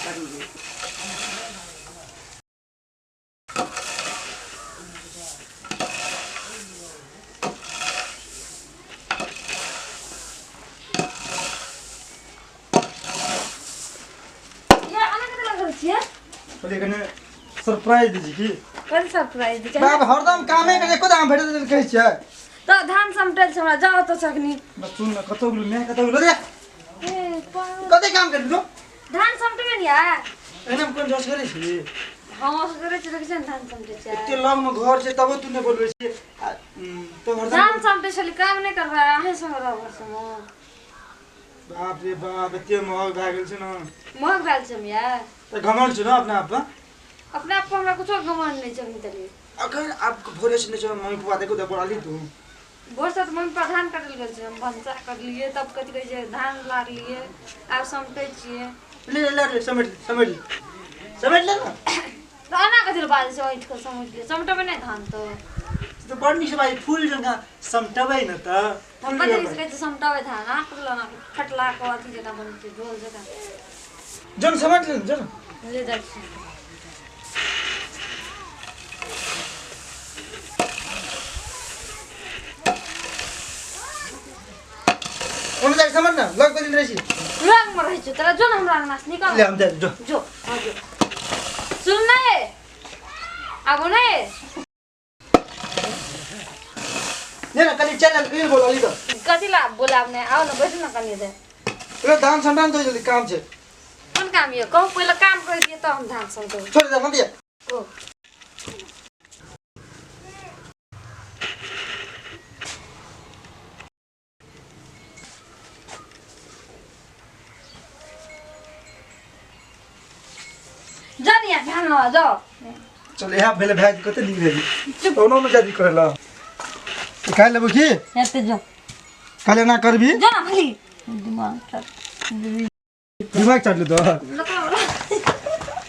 करलियै। ये अना कते लागल छियै? कहलियै कने सरप्राइज दै छी की। कथी सरप्राइज दै बाप हरदम कामे के एको दाम भेटैत रहै कहै छियै। तऽ धान समटल छै, हमरा जाओ तऽ सकनी। बस सुन न, कतौ गेलु मैं, कतौ गेलु रे? ए पागल। कते काम कर तू? धान समटबे नि यार। एना कोन जस करै छी? हम असगरे छी, देखै छियै ने धान समटै छै। एते लग में घर छै तबो तू नहि बोलबै छी। आ, तो हरदम धान समटै छली, काम नहि करबै, अहीं संग रहब हर समय। बाप रे बाप, एते महग भए गेल छै ने। महग भेल छै हम यार। तऽ घमंड छै ने अपना आप पर? अपना आप पर हमरा कुछो घमंड नहि छै अखन तक। अखन आब भोरे से नहि छै मम्मी पापा देखो तऽ बोलाली तू। भोर से तऽ मम्मी पापा धान कटल गेल छै, हम भनसा करलियै, तब कथी कहै छै धान लारलियै, आब समटै छियै। ले ले ले, समेट ले, समेट ले, समेट ले ना। तऽ एना कथी लए बाजै छै? ऐंठ कऽ समेट लियै, समटबै नहि धान तऽ? तऽ बड़ नीक छै भाई, फूल जकाँ समटबै ने तऽ हम फूल कथी जकाँ। कहै छै समटबै धान? अहाँ कथी लए एना फटला कऽ अथी जकाँ बनै छै, झोल जकाँ। जो न समेट ले, जो न। ले जाइ छी। ओने जाके समझ ना, लग बदल रही छी। रंग में रहै छौ तोरा, जो न हमरा अंगना से निकल। ले हम जा, जो। जो, हाँ जो। सुन ने, आबो ने। ले ना कनी चल, कनी बोला ली तो। कथी ला बोलाब ने? आओ न, बैठू न कनी देर। ले धान संटान तो जल्दी काम छै। कोन काम यो? कहू, पहिले काम कर दिए तऽ हम धान समटबै। छोड़ दे, हम दिया। कहू। जा नि यहाँ ध्यान लगा जाओ। चल, यहाँ भेले भाई कते नीक भेल, ओनो में जादी करेला खाइ लेबो की? हेते जो। काले ना करबी। जो ना, खाली दिमाग चट दिमाग चाट ले तो। लका।